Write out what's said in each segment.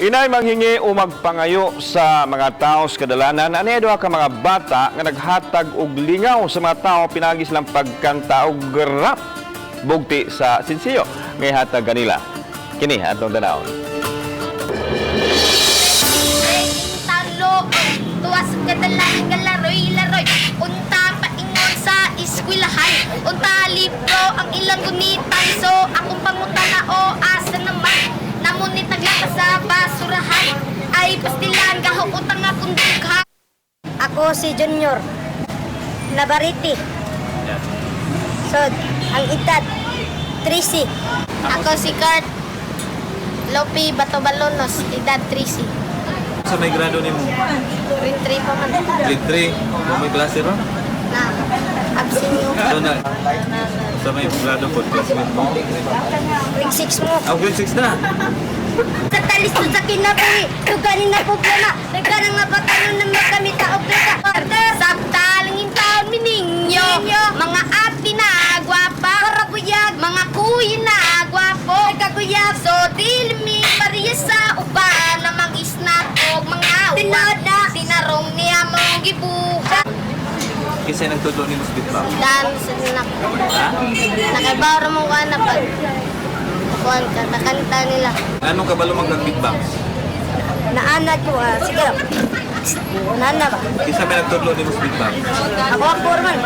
Inay manghingi o magpangayo sa mga tao sa kadalanan, ani duha ka mga bata nga naghatag og lingaw sa mga tao pinagi silang pagkanta og rap bugti sa sinsiyo ngay hatag kanila. Kini atong tanawon. Talo, tuwa sa kadalan nga laroy laroy, unta paingon sa eskwelahan, unta libro ang ilang gunitan. So akong pangutana, o asa naman namunit naglaka sa basurahan ay pastilan gaho utang akong dughan? Ako si Junior Nabariti. So, ang edad, 13. Ako si Kurt Lopi Batobalonos, edad 13. Sa may grado nimo? Grade 3 pa man. Grade 3. Mo may klase ron? Na absent yung So na. Sa may grado po, classmate mo. Grade 6 mo. Ah, grade 6 na. Sa talisod sa kinabuhi, tuganin na problema. Nagkarang nga batanon na makamita og plata. Sabtalingin taon mi ninyo, mga ate na gwapa, Karabuyag, mga kuya na gwapo, nagkaguyab. So dili mi pareha sa uban na mag-isnat og mga uwa. Tinuod na. Sinarong niya mong gibuhat. Kinsa nagtudlo nimo sa beatbox? Dan sa nak. Ha? Nakibaro mo ka na pag kuan ka, nakanta nila. Anong kabalo mag beatbox? Naana ko, sige. Naana ba? Kinsa may nagtudlo nimo sa beatbox? Ako ang foreman.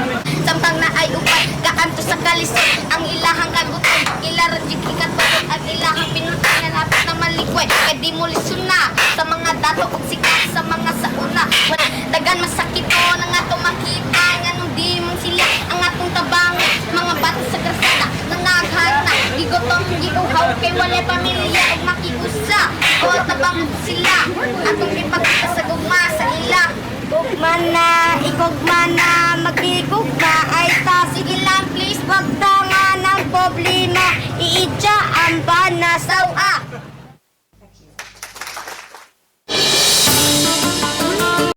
Samtang na ay upat kaanto sa kalisod ang ilahang kagutom, ilaran jud kikatulog ang ilahang pinutan nga lapit na malikway kay di mo lisuna sa mga dato ug sikat sa mga sauna. Wala dagan masakit o na nga to makita nganong di man sila ang atong tabangon. Mga bata sa krasada na naghana, gigutom, giuhaw kay wala pamilya ug makiusa o tabangon sila atong ipakita sa gugma sa ila. Gugma na, igugma na, magigugma ay ta. Sige lang, please. Wag ta nga ng problema, iidya ang bana. Sawa.